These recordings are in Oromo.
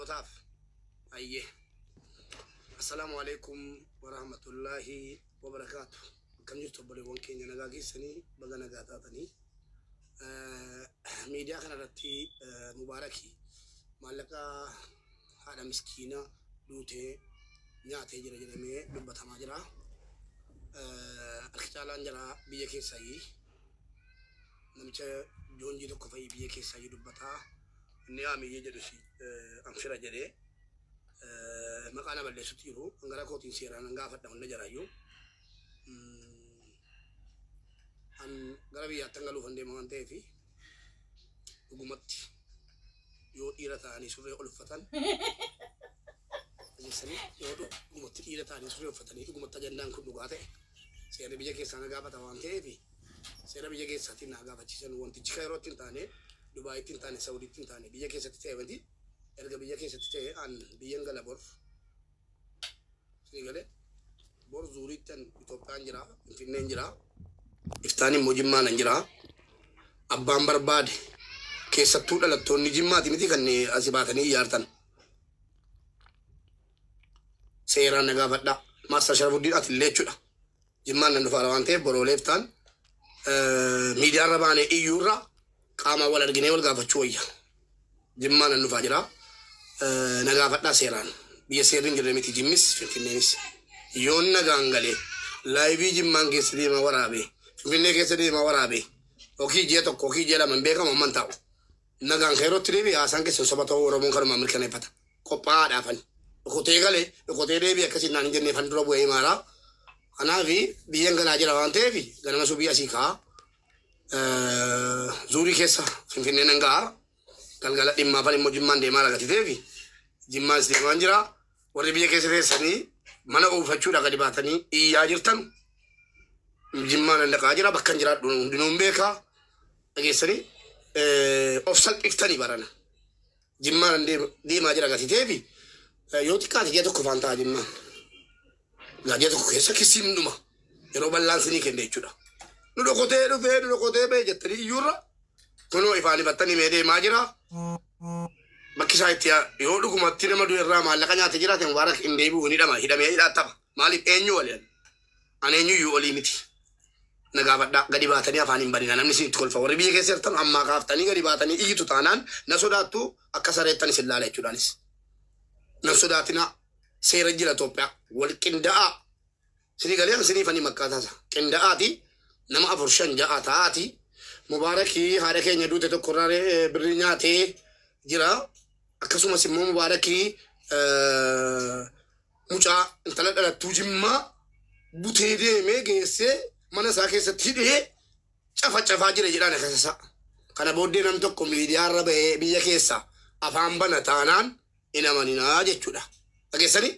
Dhokataaf. Ayyee. Assalaamu alaikum warahmatullaahi wabarakaatu. Akkam jirtu obboleewwan keenya, nagaa keessanii? Baga nagaa taatanii. Miidiyaa kanarratti Mubaarakii maallaqa haadha miskiina duutee nyaatee jira jedhamee dubbatamaa jira. Harki caalaan jara biyya keessaayyii namicha joonjii tokko fa'i biyya keessaayyii dubbataa. Inni aamiyyee jedhus anfira jedhee maqaa na balleessutti jiru. Gara kootiin seeraan nan gaafadha hunda jaraayyuu. An gara biyyaatti galuuf an deema waan ta'eef, dhugumatti yoo dhiira ta'anii surree ol uffatan dhageessanii, yoo dhugumatti dhiira ta'anii surree uffatanii, dhugumatti ajandaan kun dhugaa ta'e, seerri biyya keessaa na gaafata waan ta'eef, seera biyya keessaatiin na gaafachiisan. Wantichi kan yerootti hin taane, Dubaayitti hin taane, Saudiitti hin taane, biyya keessatti ta'e miti. Erga biyya keessatti ta'e, an biyyan gala bor. Isinii galee? Bor zuuriitti an Itoophiyaan jira, Finfinneen jira, iftaan immoo Jimmaan an jira. Abbaan barbaade, keessattuu dhalattoonni Jimmaati miti kan asi baatanii ijaartan. Seeraan na gaafadhaa. Maastar Sharafuddiin, ati illee jechuudha. Jimmaan nan dhufaara waan ta'eef, boroolee iftaan miidiyaarra baanee iyyuurra qaamaan wal arginee wal gaafachuu wayya. Jimmaan nan dhufaa jira. Na gaafadhaa seeraan. Biyya seerri hin jirre miti Jimmis Finfinneenis. Yoon nagaan galee live Jimmaan keessa deemaa waraabee, Finfinnee keessa deemaa waraabee, yookiin ji'a 1 yookiin ji'a 2 hin beekamu amman taa'u. Nagaan kan yerootti deebi'e, haasaan keessan soba ta'uu Oromoon kanumaan mirkaneeffata. Qophaa'aadhaafani. Dhokotee galee dhokotee deebi'e akkasiin naan hin jenneefan dura bu'ee himaara. Kanaaf biyyan galaa jira waan ta'eef, ganama subii asii ka'a. Zuurii keessa Finfinnee nan ga'a. Galgala dhimmaafan immoo Jimmaan deemaa ragatiteefi Jimmaas deemaan jira. Warri biyya keessa teessanii mana oofachuudha gadi baatanii iyyaa jirtan, Jimmaan nan dhaqaa jira, bakka hin jiraadhu hundinuu hin beekaa. Dhageessanii of salphiftanii barana. Jimmaan nan deemaa jira gatiteefi yoo xiqqaate ji'a 1 faan ta'a Jimmaan. Ji'a 1 keessa kisiin dhuma yeroo bal'aan sinii kenne jechuudha. Nu dhokotee dhufee, nu dhokotee ba'e jettanii iyyuurra, kunoo ifaan ifattanii mee deemaa jira. Bakki isaa itti yoo dhugumatti nama du'e irraa maallaqa nyaate jiraate, Mubaarak hin deebi'u, hin hidhama, hidhamee hidhaa. Maaliif eenyu waliin? Ani eenyuyyuu olii miti. Na gaafadhaa. Gadi baatanii afaan hin banina, namni isinitti kolfa. Warri biyya keessa jirtan ammaa kaaftanii gadi baatanii iyyitu taanaan, na sodaattu, akka sareettan isin laala jechuudhaanis. Nan sodaatinaa. Seera jira Itoophiyaa. Wal qinda'aa. Sinii galee siniifanii makkaataa isa. Qinda'aati nama afur, shan, ja'a ta'aati. Mubaarakii haadha keenya duute tokko irraa birrii nyaatee jira. Akkasumas immoo Mubaarakii mucaa intala dhalattuu Jimmaa butee deemee geessee mana isaa keessatti hidhee cafa cafaa jira jedhaan akkasasa. Kana booddee nam tokko miidiyaarra bahee biyya keessa afaan bana taanaan hin amaninaa jechuudha. Dhageessanii?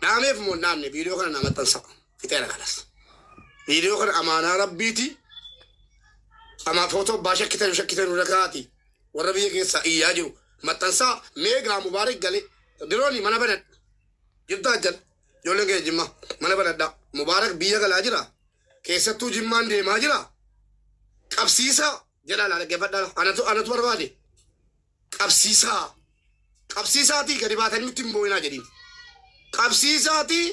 Dhaameef moo hin dhaamne? Viidiyoo kana naa maxxansa. Fixeera kanas. Viidiyoo kana amaanaa rabbiiti. Amaa footoo abbaa shakkitan shakkitan irra kaa'ati. Warra biyya keessaa iyyaa jiru. Maxxansaa meegaa Mubaarak galee. Dirooni mana banadha. Jirtaa jala. Ijoolleen keenya Jimmaa mana banadhaa. Mubaarak biyya galaa jira. Keessattuu Jimmaan deemaa jira. Qabsiisaa jedhaa, laa dhaggeeffadhaa. Anatu barbaade. Qabsiisaa. Qabsiisaatii gadi baatanii nutti hin boo'inaa jedhiin. Qabsiisaatii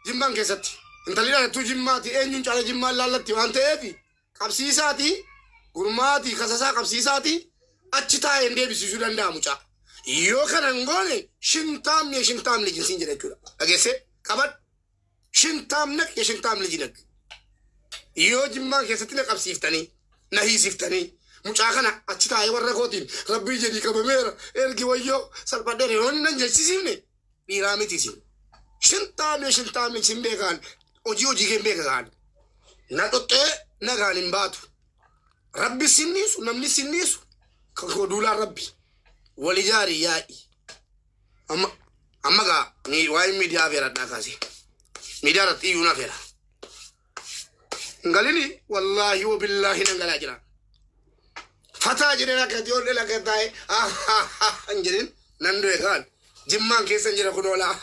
Jimmaan keessatti. Intalli dhalattuu Jimmaati, eenyuun caala Jimmaan laallatti waan ta'eef, qabsiisaatii gurmaatii kasasaa, qabsiisaatii achi taa'ee hin deebisiisuu danda'a mucaa. Yoo kana hin goone, ሽንታም የሽንታም ልጅ siin jedha jechuudha. Dhageessee qabadhu. ሽንታም ነህ፣ የሽንታም ልጅ ነህ. Yoo Jimmaan keessatti na qabsiiftanii na hiisiftanii, mucaa kana achi taa'ee warra kootiin rabbii jedhii qabameera ergi, wayyoo salphadheera yoo nan jechisiifne, dhiiraa miti isin. ሽንታም የሽንታም ልጅ sin beekaan, hojii hojii kee beeka kaan. Na dhoxxee nagaan hin baatu. Rabbi sinniisu, namni sinniisu kan koo duulaan rabbi. Wal ijaari, yaa'i. Amma amma gaa waa'ee miidiyaa afeeradhaa kaasee. Miidiyaa irratti iyyuu na afeera. Galini wallaahi wabillaahi nan galaa jira. Fataa jedhee akka ijoollee lakka taa'e hin jedhin, nan du'e kaan. Jimmaan keessa hin jira kun oolaa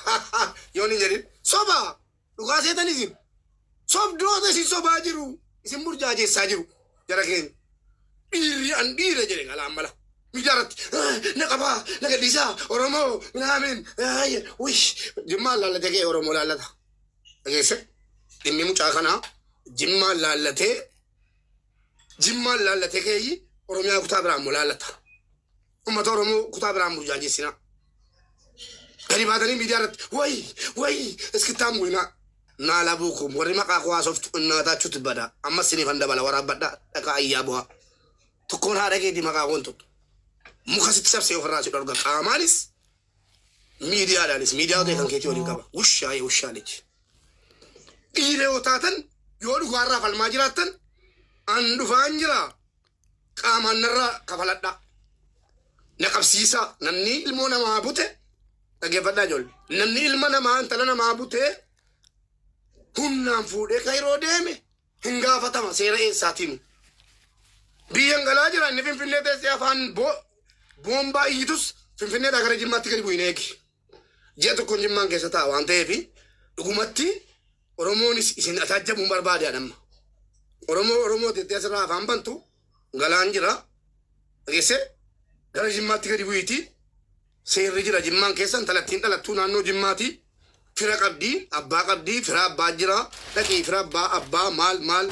yoon hin jedhin, soba dhugaa seetan isin. Sobdoota isin sobaa jiru. Isin burjaajessaa jiru. Jara keenya. Dhiirri an dhiira jedhe galaan mala. Miidiyaa irratti na qabaa, na gadhiisaa, Oromoo minaamin wish Jimmaan laallatee ka'ee Oromoo laallata. Dhageesse, dhimmi mucaa kanaa Jimmaan laallatee, Jimmaan laallatee ka'ee Oromiyaa kutaa biraan immoo laallata. Uummata Oromoo kutaa biraan burjaajessinaa. Gadi baatanii miidiyaa irratti wayi wayi iskittaan bu'inaa. Naa labuukum warri maqaa koo haasoftu innaataachuutti bada. Ammas siniifan dabala, waraabbadhaa, dhaqaa ayyaa bu'aa. Tokkoon haadha keetii maqaa koon tuttu. Muka sitti cabsee ofirraa si dhorga, qaamaanis miidiyaadhaanis, miidiyaa ta'e kan keetii waliin qaba. Wushaa wushaa liji. Dhiira yoo taatan, yoo dhugaarraa falmaa jiraattan, an dhufaan jira, qaamaan narraa kafaladhaa. Na qabsiisaa. Namni ilmoo namaa bute, dhaggeeffadhaa ijoollee. Namni ilma namaa, intala namaa bute, humnaan fuudhee Kairoo deeme hin gaafatama seera eessaatiin. Biyyan galaa jira, inni Finfinnee teessee afaan boombaa iyyitus Finfinneedhaa gara Jimmaatti gadi bu'in eegi. Ji'a tokkoon Jimmaan keessa ta'a waan ta'eef, dhugumatti Oromoonis isin ataajjabuun barbaade amma. Oromoo Oromoo teessee asirraa afaan bantu galaan jira. Dhageessee, gara Jimmaatti gadi bu'iiti. Seerri jira Jimmaan keessa, intalattiin dhalattuu naannoo Jimmaati. Fira qabdi, abbaa qabdi, fira abbaa jira. Dhaqii fira abbaa, abbaa maal maal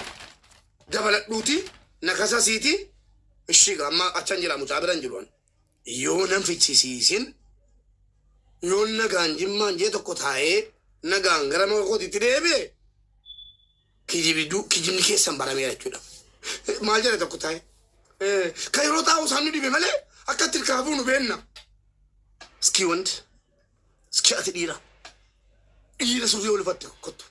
dabaladhuuti na kasasiiti. Ishii amma achan jira, mucaa bira hin jiru. Yoo nan fichisiisin, yoo nagaan Jimmaan jee tokko taa'ee nagaan gara mana kootiitti deebi'e, kijibiduu kijibni keessan barameera jechuudha. Maal jedhe tokko taa'ee? Kan yeroo taa'u isaan nu dhibe malee akka itti kaafuu nu beenna. Iskii wanti iskii ati dhiira dhiira surree ol ufatte kottu.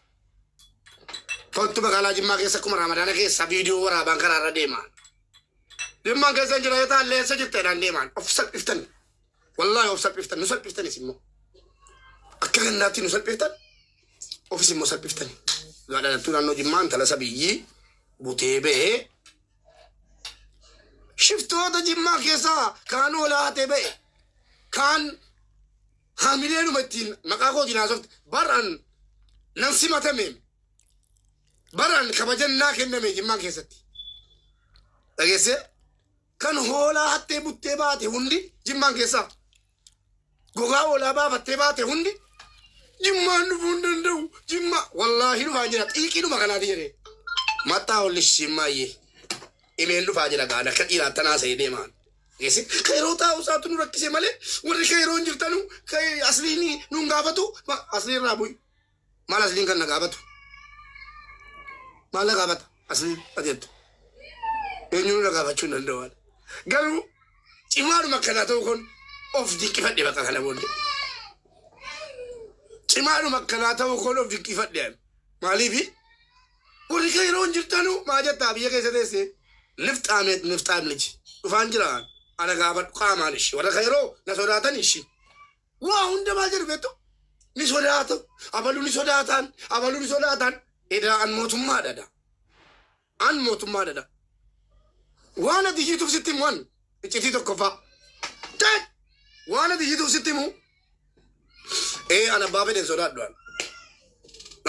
Kottu magaalaa Jimmaa keessa akkuma Ramadaana keessa viidiyoo waraabaan karaarra deemaa. Jimmaan keessa hin jira yoo ta'an, eessa jirteedhaan deemaan of salphiftan. Wallaahi of salphiftan, nu salphiftanis immoo. Akka gandaatti nu salphiftan, ofis immoo salphiftani. Dhalattuu naannoo Jimmaa intala sabiyyii butee ba'ee, shiftoota Jimmaa keessaa kaan hoolaa hatee ba'e, kaan haamileenuma ittiin maqaa kootiin haasofte. Bar'an nan simatame, bar'an kabajannaa kenname Jimmaan keessatti. Dhageessee, kan hoolaa hattee buttee baate hundi, Jimmaan keessaa gogaa hoolaa baafattee baate hundi Jimmaan dhufuu hin danda'u. Jimma wallaahi dhufaa jira, xiiqiidhuma kanaati jedhee. Maxxaa hollish Jimmaayyee. Imeen dhufaa jira gaana akka dhiiraatti tanaa sa'ee deemaan. Geesse, kan yeroo taa'u isaatu nu rakkise malee warri kan yeroo hin jirtanu kan asliin nu hin gaafatu, asliin irraa bu'i. Maal asliin kan na gaafatu? Maal na gaafata? Asliin ati jettu. Eenyuun na gaafachuu hin danda'u. Garuu cimaadhuma akkanaa ta'u kun of dinqifadhe bakka kana booddee. Cimaadhuma akkanaa ta'u kun of dinqifadhe. Maaliifi warri kan yeroo hin jirtanu maa jettaa biyya keessa teessee? Nifxaame nifxaam liji dhufaan jira, ana gaafadhu qaamaan ishii, warra kan yeroo na sodaatan ishii. Waa hunda maal jedhu beektu? Ni sodaatu. Abaluu ni sodaatan. Abaluu ni sodaatan. Edaa an mootummaa dada. An mootummaa dada. Waan ati hiituuf sitti himu an. Iccitii tokkoffaa. Ta'e! Waan ati hiituuf sitti himu. Ee, an abbaa fedhen sodaadhu an.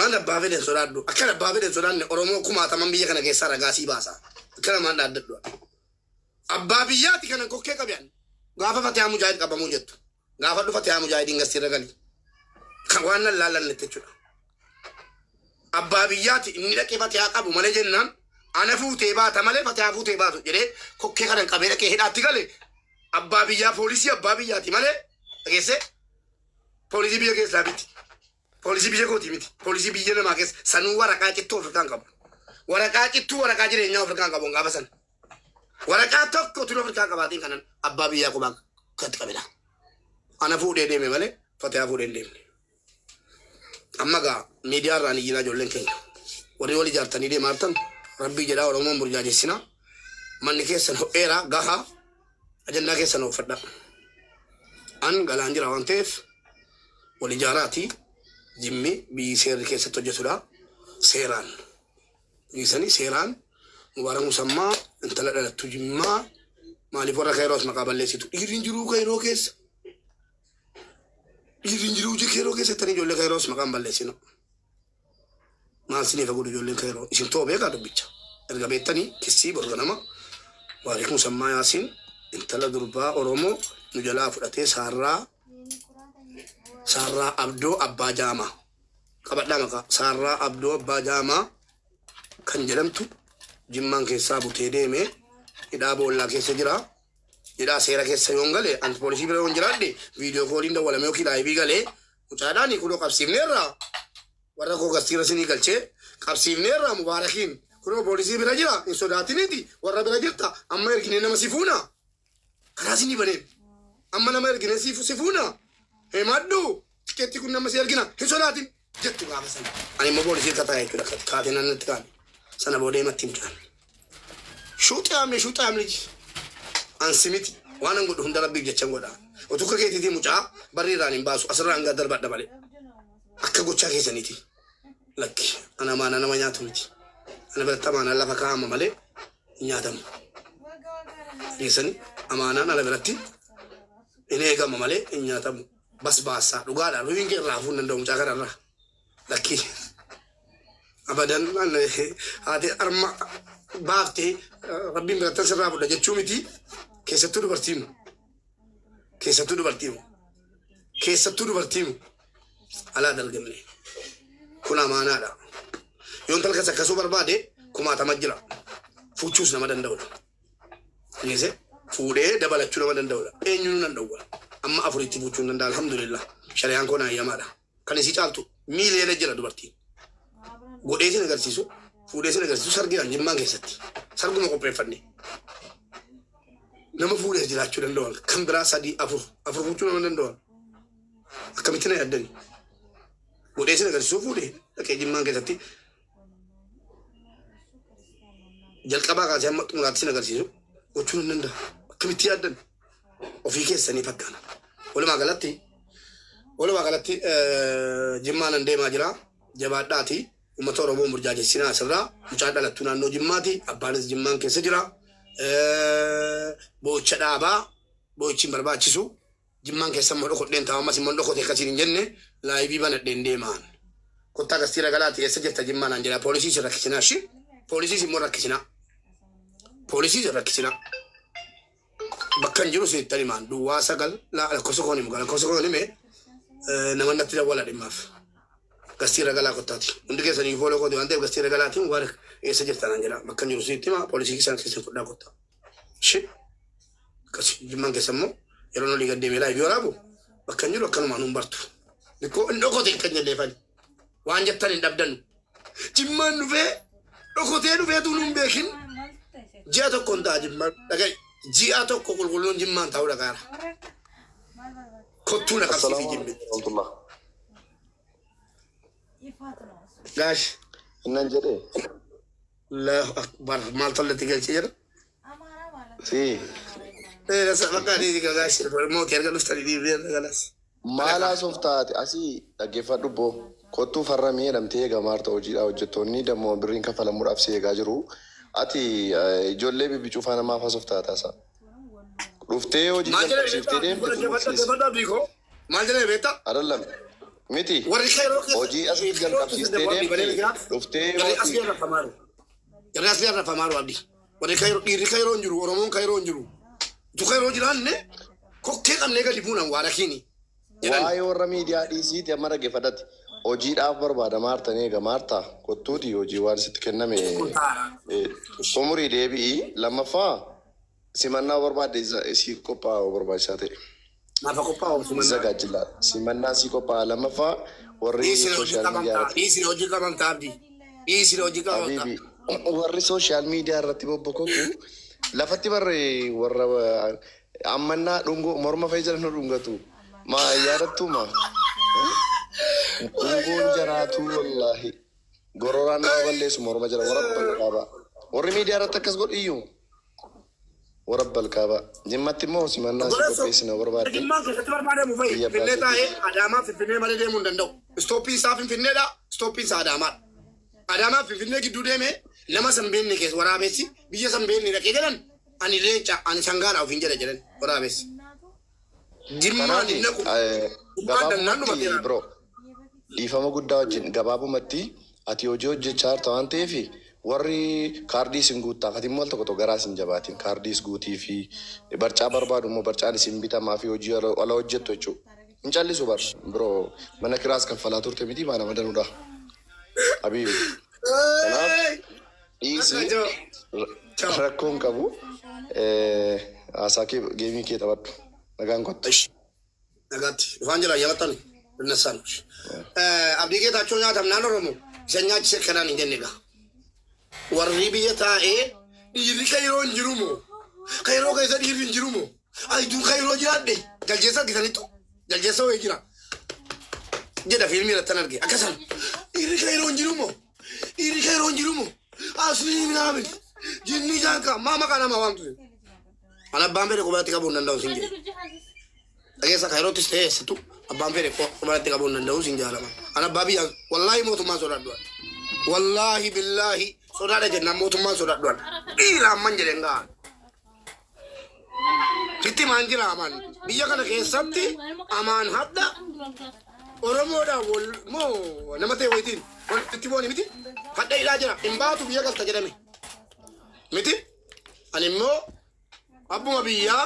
An abbaa fedhen sodaadhu. Akkan abbaa fedhen sodaanne Oromoo kumaataman biyya kana keessaa ragaa sii baasa. Akka namaan dhaaddadhu an. Abbaa biyyaati kanan kokkee qabe an. Gaafa Fatihaa Mujaahid qabamuu jettu. Gaafa dhufa Fatihaa Mujaahidiin gastiirra gali. Kan waan nan laallannetti jechuudha. Abbaa biyyaati inni dhaqee Fatihaa qabu malee jennaan, ana fuutee baata malee Fatihaa fuutee baatu jedhee kokkee kanan qabee dhaqee hidhaatti gale. Abbaa biyyaa, poolisii abbaa biyyaati malee, dhageessee, poolisii biyya keessaa miti. Poolisii biyya kootii miti. Poolisii biyya namaa keessa sanuu waraqaa cittuu ofirkaan qabu. Waraqaa cittuu, waraqaa jireenyaa ofirkaan qabu gaafa sana. Waraqaa tokko tun ofirkaa qabaatiin kanan abbaa biyyaa qubaa katti qabedha. Ana fuudhee deeme malee Fatihaa fuudhee hin deemne. Amma gaa miidiyaa irraan iyyinaa, ijoolleen keenya. Warri wal ijaartanii deemaa jirtan, rabbii jedhaa Oromoon burjaajessinaa. Manni keessan ho'eera gahaa, ajandaa keessan oofadha. An galaan jira waan ta'eef wal ijaaraati. Jimmi biyyi seerri keessatti hojjetudha. Seeraan. Dhiisanii seeraan Mubaarak Musammaa intala dhalattu Jimmaa maaliif warra Kairoos maqaa balleessitu? Dhiirri hin jiruu Kairoo keessa. Dhiirri hin jiruu Kairoo keessa jettanii ijoollee Kairoos maqaan balleessina. Maal siniif godhu ijoolleen Kairoo? Isin too beekaa dubbicha. Erga beektanii kissii borga nama Mubaarak Musammaa Yaasiin Intala durbaa Oromoo nu jalaa fudhatee Saarraa Saarraa Abdoo Abbaa Jaamaa. Qabadhaa maqaa Saarraa Abdoo Abbaa Jaamaa kan jedhamtu Jimmaan keessaa butee deeme hidhaa boollaa keessa jira. Hidhaa seera keessa yoon gale anti poolisii bira yoon jiraadhe video calliin dawwalamee yookiin live galee mucaadhaan kunoo qabsiifneerra warra koo gastiira sinii galchee qabsiifneerra Mubaarakiin kunoo poolisii bira jira hin sodaatiniiti warra bira jirta amma erginee nama si fuuna karaa sinii baneen amma nama erginee si fuuna himadhu tikeetti kun nama si ergina hin sodaatin jettu gaafa sana ani immoo poolisii akka taa'e jechuudha kaatee naannatti kaane sana booda himatti mucaan Shuuxaam shuuxaam liji. An si miti. Waan an godhu hunda rabbiif jechan godha. Utuu akka keetiitii mucaa barri irraan hin baasu asirraa hanga darbadha malee. Akka gochaa keessaniiti. Lakki ana amaanaa nama nyaatu miti. Ana biratti amaanaan lafa kaa'ama malee hin nyaatamu. Keessani amaanaan ana biratti hin eegama malee hin nyaatamu. Basbaassaa dhugaadha. Ruhiin kee irraa hafuu hin danda'u mucaa kanarraa. Lakki abadan haati arma baaftee rabbiin birattan sirraa fudha jechuu miti. Keessattuu dubartiimu. Keessattuu dubartiimu. Keessattuu dubartiimu. Alaa dalgamne. Kun amaanaadha. Yoon talkas akkasuu barbaade kumaatama jira. Fuuchuus nama danda'udha. Geesse fuudhee dabalachuu nama danda'udha. Eenyuun nan dhowwa. Amma afuritti fuuchuu hin danda'a. Alhamdulillah. Shari'aan koo naayyamaadha. Kan isii caaltu miiliyoona jira dubartiin. Godhee sin agarsiisu, fuudhee sin agarsiisu sargiidhaan Jimmaan keessatti. Sarguma qopheeffanne. Nama fuudhee jiraachuu danda'an kan biraa sadii afur afur fuuchuu nama danda'an. Akkamitti na yaaddani? Godhee sin agarsiisu fuudhee dhaqee Jimmaan keessatti jalqabaa kaasee hamma xumuraatti sin agarsiisu gochuu nan danda'a. Akkamitti yaaddan? Ofii keessanii fakkaana. Walumaa galatti Jimmaa nan deemaa jira. Jabaadhaati. Uummata Oromoo burjaajessinaa asirraa. Mucaan dhalattuu naannoo Jimmaati. Abbaanis Jimmaan keessa jira. Boocha dhaabaa. Boochi hin barbaachisu. Jimmaan keessa immoo dhokodheen ta'a. Ammas immoo dhokote akkasiin hin jenne live banadheen deemaan. Kottaa gastii ragalaati eessa jirta Jimmaa naan jedha. Poolisii sin rakkisinaa ishii. Poolisiis immoo rakkisinaa. Poolisii sin rakkisinaa. Bakka hin jiru siittan himaan duwwaa sagal lakkoofsa koon himu lakkoofsa koon hime nama natti dawwala dhimmaaf. Gastii ragalaa kottaati. Hundi keessanii follow kooti waan ta'eef gastii ragalaatiin waan eessa jirta naan jedha. Bakka hin jiru sitti hima poolisii isaan keessa fudhaa kottaa. Shi akkasi Jimmaan keessa immoo yeroo olii gad deemee live waraabu bakka hin jiru akkanumaan hin bartu. Nikkoo hin dhokote kan jenneefani. Waan jettan hin dhabdanu. Jimmaan dhufee dhokotee dhufeetu nu hin beekin. Ji'a tokko hin ta'a Jimmaan dhaga'i. Ji'a tokko qulqulluun Jimmaan ta'uu dhagaara. Kottuu na qabsiisii Jimmi. Warahmatullah. Gaash. Innan jedhe. Allahu akbar maal tollatti galchee jira. Si. Bakka adii gaash mootii erga dhuftanii dhiibee galas. Maal haasoof taate asii dhaggeeffadhu boo. Kottuu farramee jedhamtee eegamaa jirta hojiidhaa hojjettoonni dammoo birriin kafalamuudhaaf si eegaa jiru. Ati ijoollee bibbicuu faana maaf haasoof taata isa? Dhuftee hojii Maal jedhee jalqabsiiftee deemte beektaa? kun Dhaggeeffadhu abdii koo. Maal jedhee beektaa? Adallam. Miti. Warri kayroo keessa Hojii asii jalqabsiistee deemte dhuftee Jarri asii arrafamaaru. Jarri asii arrafamaaru abdii. Warri kayroo dhiirri kayroo hin jiru Oromoon kayroo hin jiru. Tu kayroo jiraanne kokkee qabnee gadi buunan waa rakiini. Jedhan. Waa'ee warra miidiyaa dhiisiiti amma dhaggeeffadhati. Hojiidhaaf barbaadamaa hartanii eegamaa harta. Kottuuti hojii waan sitti kenname Kun taara. Umurii deebi'i. Lammaffaa simannaa barbaadde isii qophaa'u barbaachisaa ta'e. Naafa qophaa'u simannaa. Zagaajila. Simannaa sii qophaa'a. Lammaffaa warri Dhiisina hojii social media qabamtaa. irratti. Dhiisina hojii qabamtaa abdii. Dhiisina hojii qabamtaa. Habibi warri social media irratti bobbokoku lafatti barre warra ammannaa dhungoo morma fa'i jala nu dhungatu. Ma yaadattuuma? Dhungoon jaraatu wallaahi. Gororaan nama balleessu morma jala warra balkaabaa. Warri miidiyaa irratti akkas godhu iyyuu. Warra balkaabaa. Jimmatti immoo simannaa si qopheessina barbaadde. Jimmaan keessatti barbaadamu fa'i. Biyya Finfinnee abbaa taa'ee Adaamaa Finfinnee malee deemuu hin danda'u. Istooppiin isaa Finfinneedha. Istooppiin isaa Adaamaadha. Adaamaa Finfinnee gidduu deemee nama san beekne keessa waraabessi biyya san beekne dhaqee jedhan ani leenca ani sangaadha ofiin jedha jedhan waraabessi. Jimmaan Kanaaf hin naqu. Jimmaan dannaan gabaabumatti dhumateera. bro dhiifama guddaa wajjin gabaabumatti ati hojii hojjechaa jirta waan ta'eef Warri kaardii isin guuttaa kati immoo al tokko tokko garaa isin jabaatiin kaardiis guutii fi barcaa barbaadu immoo barcaan isin bitamaa fi hojii ala hojjettu jechuudha. Hin callisu bar biroo mana kiraas kaffalaa turte miti maa nama danuudha. Habiibi. Kanaaf dhiisi rakkoo hin qabu. Haasaa kee geemii kee taphadhu. Nagaan kottu. Nagaatti. Dhufaan jira yabattan innassaan. Abdii Geetaachoo nyaatamnaan Oromoo isa nyaachise kanaan hin jenne egaa. Warri biyya taa'ee dhiirri kayroo hin jiru moo? Kayroo keessa dhiirri hin jiru moo? Ani dur kayroo jiraadhe jaljeessa argitanittu jaljeessa wayii jira jedha fiilmii irratti arge akkasan dhiirri kayroo hin jiru moo? Dhiirri kayroo hin jiru moo? Aslii minaamin jinnii jaankaa maa maqaa namaa waamtu? An abbaan fedhe qubaatti qabuu hin danda'u sin jedhe. Dhageessa Kaayiroottis ta'e eessattu abbaan fedhe qubaatti qabuu hin danda'u sin jaalama. An abbaa biyyaa wallaahi mootummaan sodaadhu. An. Wallaahi billaahi sodaadha jennaan mootummaan sodaadhu. An. Dhiira amman jedhen ga'a. Sitti maan jira amaan biyya kana keessatti amaan hadha Oromoodhaan wal moo nama ta'e wayitiin walitti bu'anii miti hadha hidhaa jira hin baatu biyya galta jedhame miti. Ani immoo abbuma biyyaa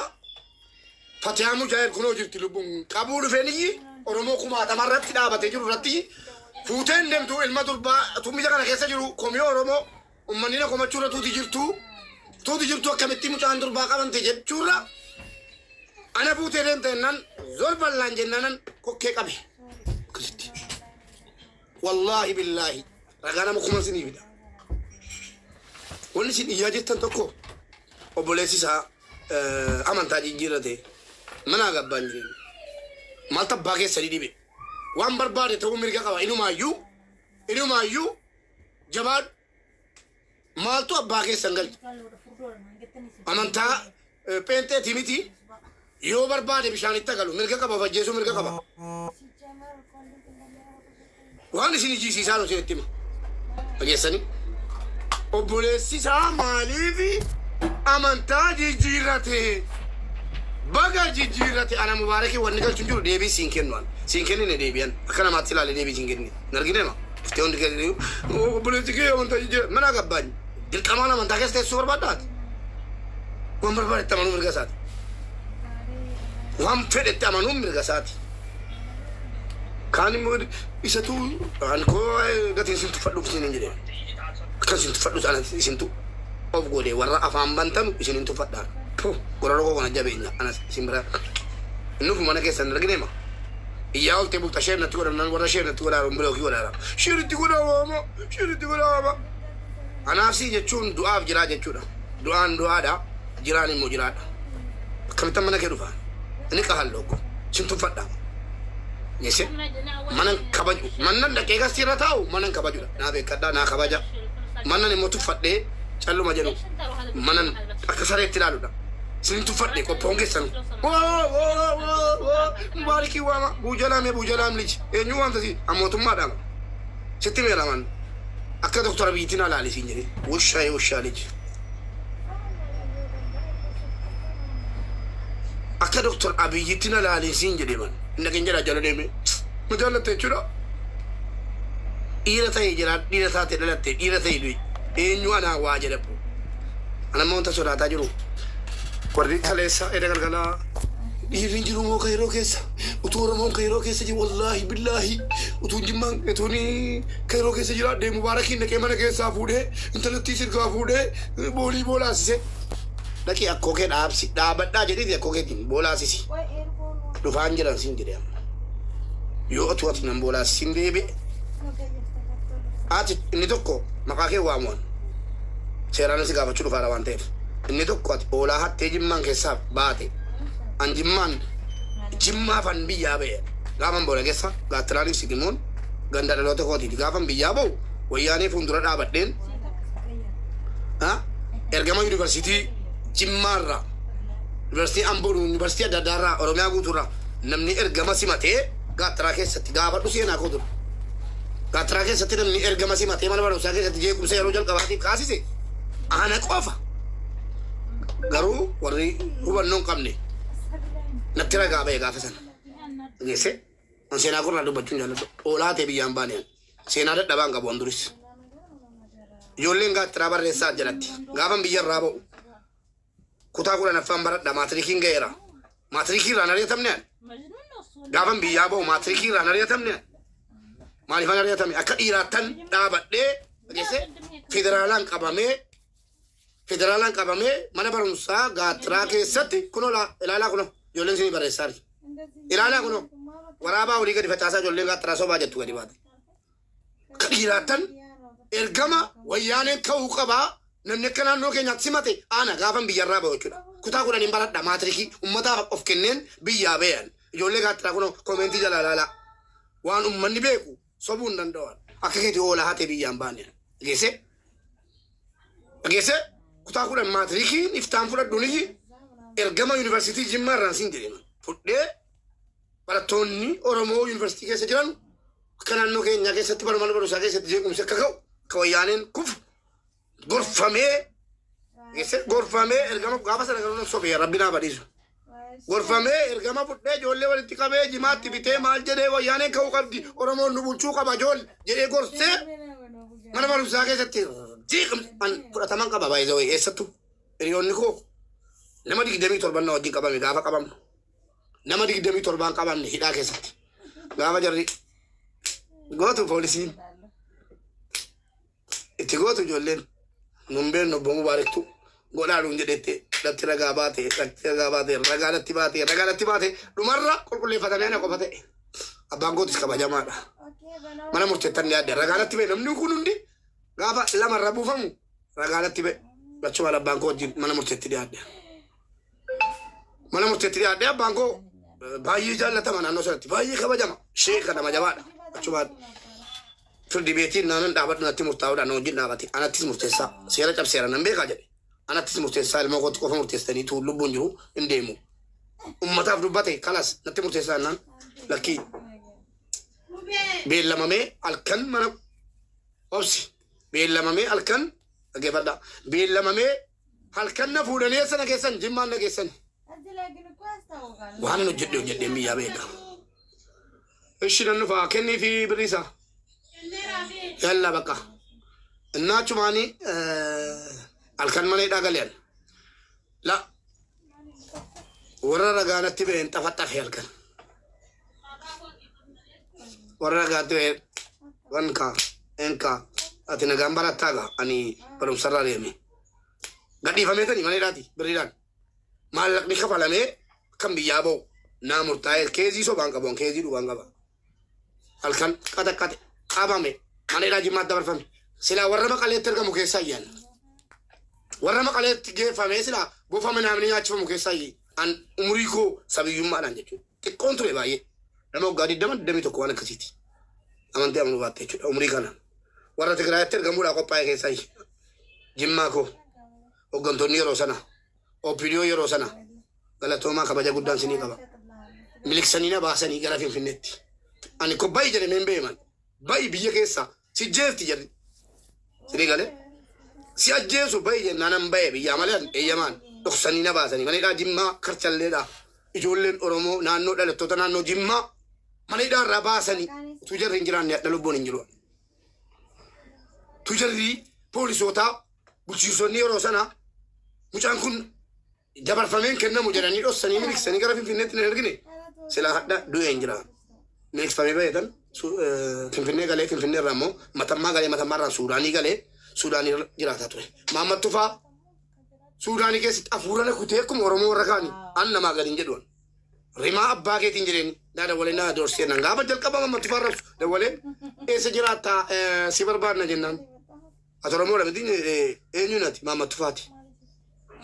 Fatiyaa Mujaahid kunoo jirti lubbuun qabuu dhufeen iyyi Oromoo kumaatama irratti dhaabatee jiru irratti fuuteen deemtu ilma durbaa tummija kana keessa jiru komii Oromoo ummanni na komachuu irra tuuti jirtu tuuti jirtu akkamitti mucaan durbaa qabamte jechuurra ana fuutee deemta jennaan zor ballaan jennaanan kokkee qabe akkasitti wallaahi billaahi ragaa nama kuman sinii fida. Wanni isin iyyaa jirtan tokko obboleessi isaa amantaa jijjiirrate manaa gabbaan jireenya. Maaltu abbaa keessanii dhibe? Waan barbaade ta'uu mirga qaba. Inumaayyuu inumaayyuu jabaadhu. Maaltu abbaa keessan galche? Amantaa pheenxeetii miti yoo barbaade bishaanitti galu mirga qaba of ajjeesuu mirga qaba. Waan isin ijjiisiisaa nu isinitti hima. Dhageessanii. Obboleessi isaa maaliif amantaa jijjiirrate? Baga jijjiirrate ana mubaarakii wanni galchu hin jiru deebii siin kennu an. Siin kennine deebi'an. Akka namaatti ilaalee deebii siin kennine. Hin argine ma? Dhuftee hundi kee obboleessi kee amantaa jijjiirrate. Mana gabbaan dirqamaan amantaa keessa teessuu barbaaddaati. Waan barbaadetti amanuu mirga isaati. Waan fedhetti amanuun mirga isaati. Kaan immoo isatu an koo gatiin isin tuffadhuuf isin hin jedhe. Akkan isin tuffadhu sana isintu of godhe warra afaan bantanu isin hin tuffadhaan. Puh gororoo koo kana jabeenya anas isin bira nufu mana keessan hin argine ma. Iyyaa oltee bulta sheer natti godhamnaan warra sheer natti godhaa jiran bilookii godhaara. Sheer itti godhaa waama sheer itti godhaa waama. Anaaf sii jechuun du'aaf jiraa jechuudha. Du'aan du'aadha jiraan immoo jiraadha. Akkamittan mana kee dhufa? Inni qahalloo ko sin tuffadha. Geesse manan kabaju mannan dhaqee gastii irra taa'u manan kabajudha. Naa beekadhaa naa kabaja. Manan immoo tuffadhee calluma jedhu manan akka sareetti ilaaludha. Sin tuffadhe qophoon keessan. Mubaarikii waama buujalaame buujalaam liji eenyu waamta si mootummaadha. Sitti meeraman akka doktora biitiin alaali siin jedhe wushaa wushaa liji. Akka Doktar Abiyyitti na laali siin jedhe man. Hin dhaqin jedha jala deeme. Na jaallatte jechuudha. Dhiira ta'e jira dhiira taate dhalatte dhiira ta'e du'i. Eenyu anaa waa jedha bro. Ana immoo wanta sodaataa jiru. Warri kaleessa eda galgalaa dhiirri hin jiru moo kayroo keessa utuu Oromoon kayroo keessa jiru wallaahi billaahi utuu jimmaan utuun kayroo keessa jiraadhe mubaarakiin dhaqee mana keessaa fuudhee intalattii sirgaa fuudhee boolii boolaasise. Dhaqii akkoo kee dhaabsi dhaabadhaa jedhiiti akkoo keetiin boolaasisi. Dhufaan jiran siin jedhe amma. Yoo utuu ati nan boolaasisin deebi'e ati inni tokko maqaa kee waamu'an seeraan si gaafachuu dhufaara waan ta'eef inni tokko ati hoolaa hattee jimmaan keessaa baate an jimmaan jimmaafan biyyaa ba'e gaafan boona keessa gaattiraaniif sigimoon ganda dhaloota kootiiti gaafan biyyaa ba'u wayyaanee fuuldura dhaabadheen ergama yuunivarsiitii Jimmaarraa yuunivarsiitii Amboo yuunivarsiitii adda addaarraa Oromiyaa guutuurraa namni ergama simatee gaattiraa keessatti gaafadhu seenaa koo ture. Gaattiraa keessatti namni ergama simatee mana barumsaa keessatti jeequmsa yeroo jalqabaatiif kaasise ana qofa. Garuu warri hubannoo hin qabne natti ragaa ba'e gaafa sana. Geesse an seenaa korraa dubbachuu hin jaalladhu. Oolaa ta'e biyyaan baane an. Seenaa dadhabaa hin qabu an duris. Ijoolleen gaattiraa barreessaa jalatti. Gaafan biyya irraa ba'u. Kutaa 10ffaan baradha maatirikiin ga'eera. Maatirikii irraa hin ari'atamne ani. Gaafan biyyaa ba'u maatirikii irraa hin ari'atamne ani. Maaliifan ari'atame? Akka dhiiraattan dhaabadhee dhageessee federaalaan qabamee federaalaan qabamee mana barumsaa gaattiraa keessatti kunoo laa ilaalaa kunoo ijoolleen isinii barreessaa jirti. Ilaalaa kunoo waraabaa olii gadi facaasaa ijoolleen gaattiraa sobaa jettu gadi baate. Akka dhiiraattan ergama wayyaaneen ka'uu qabaa namni akka naannoo keenyaatti simate ana gaafan biyyarraa ba'u jechuudha. Kutaa 10n baradha maatirikii ummataaf of kenneen biyyaa ba'e ani. Ijoollee gaattiraa kunoo koomeentii jalaa ilaalaa. Waan ummanni beeku sobuu hin danda'u ani. Akka keeti hoolaa hatee biyyaan baane ani. Dhageessee? Dhageessee? Kutaa 10 maatirikiin iftaan fudhadhuunis ergama yuunivarsiitii Jimmaa irraan siin jedhe fudhee barattoonni Oromoo yuunivarsiitii keessa jiran akka naannoo keenyaa keessatti bara mana barumsaa keessatti jeequmsi akka ka'u akka wayyaaneen kufu gorfamee gorfamee ergama gaafa sana garuu nan sobee rabbi naa badhiisu. Gorfamee ergama fudhee ijoollee walitti qabee jimaatti bitee maal jedhee wayyaaneen ka'uu qabdi Oromoon nu bulchuu qaba ijoollee jedhee gorsee mana barumsaa keessatti jeequmsi an fudhataman qaba baay'ee eessattu hiriyoonni koo nama 27 na wajjin qabame gaafa qabamnu. Nama 27n qabamne hidhaa keessatti. Gaafa jarri gootu poolisiin itti gootu ijoolleen nun beeknu obbo Mubaarektu godhaa nuun jedhette latti ragaa baate latti ragaa baate ragaa latti baate ragaa latti baate dhumarra qulqulleeffatamee ana qofa ta'e. Abbaan kootis kabajamaadha. Mana murteettan dhiyaadde ragaa latti ba'e namni kun hundi gaafa lamarra buufamu ragaa latti ba'e. Achumaan abbaan koo wajjin mana murteetti dhiyaadde. Mana murteetti dhiyaadhee abbaan koo baay'ee jaallatama naannoo sanatti baay'ee kabajama. Sheeka nama jabaadha. Achumaan firdi beetiin naanan dhaabadhu natti murtaa'uudhaan na wajjin dhaabate. Anattis murteessaa. Seera cabseera nan beekaa jedhe. Anattis murteessaa ilmoo kootti qofa murteessitanii tuun lubbuun jiru hin deemu. Ummataaf dubbate kalas natti murteessaa jennaan lakkii beellamamee halkan mana obsi beellamamee halkan dhaggeeffadhaa beellamamee Halkan na fuudhanii eessa na geessan? Jimmaan na geessan. Waan hin hojjedhe hojjedheen biyyaa beeka. Ishi nan dhufaa kennii fi birrii isaa. Yalla bakka. Innaa achumaanii halkan mana hidhaa galeen. La warra ragaa natti ba'een xafaxafe halkan. Warra ragaatti ba'een wanka enka ati nagaan barattaa gaa ani barumsarraa deeme. Gadhiifamee tani mana hidhaati birriidhaan. Maallaqni kafalamee kan biyyaa ba'u naa murtaa'ee keezii sobaan qabu an keezii dhugaan qaba. Halkan qaxaqqaxe qabame mana hidhaa jimmaatti dabarfame. Silaa warra maqaleetti argamu keessaa iyyaan. Warra maqaleetti geeffamee silaa bofa minaamni nyaachifamu keessaa iyyi. An umurii koo sabiyyummaadhaan jechuudha. Xiqqoon ture baay'ee. Nama waggaa 20 21 waan akkasiiti. Amantii amanuu baatte jechuudha umurii kana. Warra Tigraayitti ergamuudhaa qophaa'e keessaa iyyi. Jimmaa koo hooggantoonni yeroo sana OPDO yeroo sana galatoomaa kabaja guddaan sinii qaba. Miliksanii na baasanii gara Finfinneetti. Ani ko ba'i jedhamee hin beeman. Ba'i biyya keessa si jeefti jedhi. Sinii galee si ajjeesu ba'i jennaan an ba'e biyyaa malee an eeyyamaan dhoksanii na baasanii mana hidhaa Jimmaa karchalleedha. Ijoolleen Oromoo naannoo dhalattoota naannoo Jimmaa mana hidhaa irraa baasanii utuu jarri hin jiraanne hadha lubbuun hin jiru. Tujarri poolisootaa bulchiinsonni yeroo sana mucaan kun dabarfamee hin kennamu jedhanii dhossanii miliksanii gara Finfinneetti hin ergine silaa hadha du'ee hin jira. Miliksfamee baheetan Finfinnee galee Finfinnee irraa immoo Matammaa galee Matammaa irraa Suudaanii galee Suudaanii jiraataa ture. Mahammad Tufaa Suudaanii keessatti afuura na kutee akkuma Oromoo warra kaanii an namaa gadi hin jedhu. Rimaa abbaa keetiin jedheen naa dawwalee naa doorsisee naan gaafa jalqaba Mahammad Tufaa rabsu dawwalee eessa jiraattaa si barbaadna jennaan. Ati Oromoodha miti eenyuun ati Mahammad Tufaati.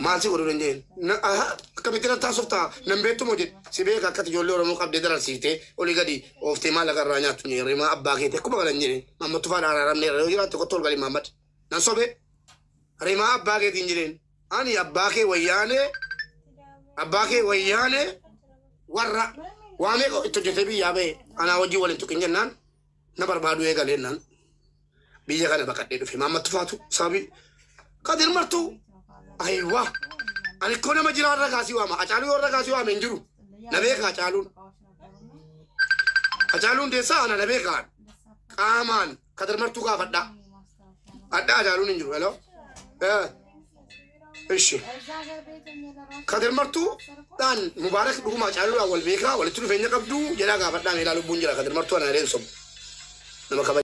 Maal si godhuu danda'een? Akkamitti natti haasoftaa? Nan beektu moo jedhe. Si beeka akkati ijoollee Oromoo qabdee dararsiiftee olii gadi ooftee maallaqa irraa nyaattu jedhe. Rimaa abbaa keetii akkuma kana hin jedheen. Mahammad Tufaan araaramneerra yoo jiraatte kottu ol gali Mahammad. Nan sobee. Rimaa abbaa keetiin jedheen. Ani abbaa kee wayyaanee abbaa kee wayyaanee warra waa meeqa itti hojjetee biyyaa ba'e anaa wajjin waliin tuqin jennaan na barbaaduu eegalee jennaan biyya kana baqadhee dhufe. Mahammad Tufaatu sababii Kadir Martuu ayiwaa ani koo nama jiraa irra kaasii waama Acaaluu yoo irra kaasii waame hin jiru na beeka Acaaluun Acaaluun deessaa ana na beekaan qaamaan Kadir Martuu gaafadhaa. Adda Hacaaluun hin jiru. Hello. Ishi. Kadir Martuu dhaan Mubaarak dhuguma Hacaaluudhaan wal beekaa, walitti dhufeenya qabdu jedhaa gaafadhaa. Meelaa lubbuun jira. Kadir Martuu ana adeemsamu. Nama kabaja.